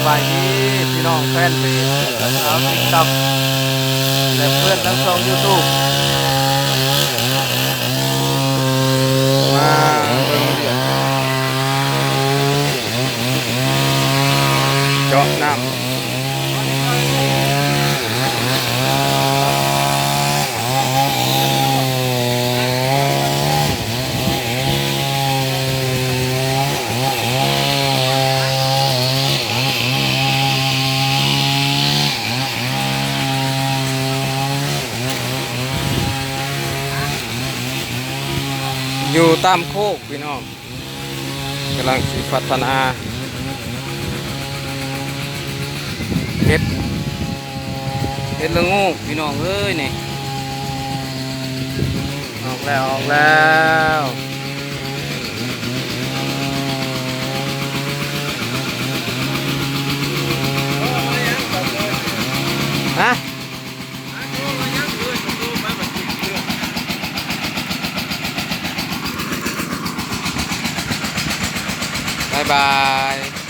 ສະບາຍດີພີ່ນ້ອງແຟນເພຈ ຊາວຕິກຕັອກ ແລະ ເພື່ອນທັງຊ່ອງຢູທູບ ມາເບິ່ງວຽກເຈາະນ້ຳ ຢູ່ຕາມໂຄກພີ່ນ້ອງ ກຳລັງຊິພັດທະນາ ເຮັດ ເຮັດລະໂງກພີ່ນ້ອງເອີຍ ນີ້ ອອກແລ້ວ ອອກແລ້ວ ຮະ? ບາຍບາຍ.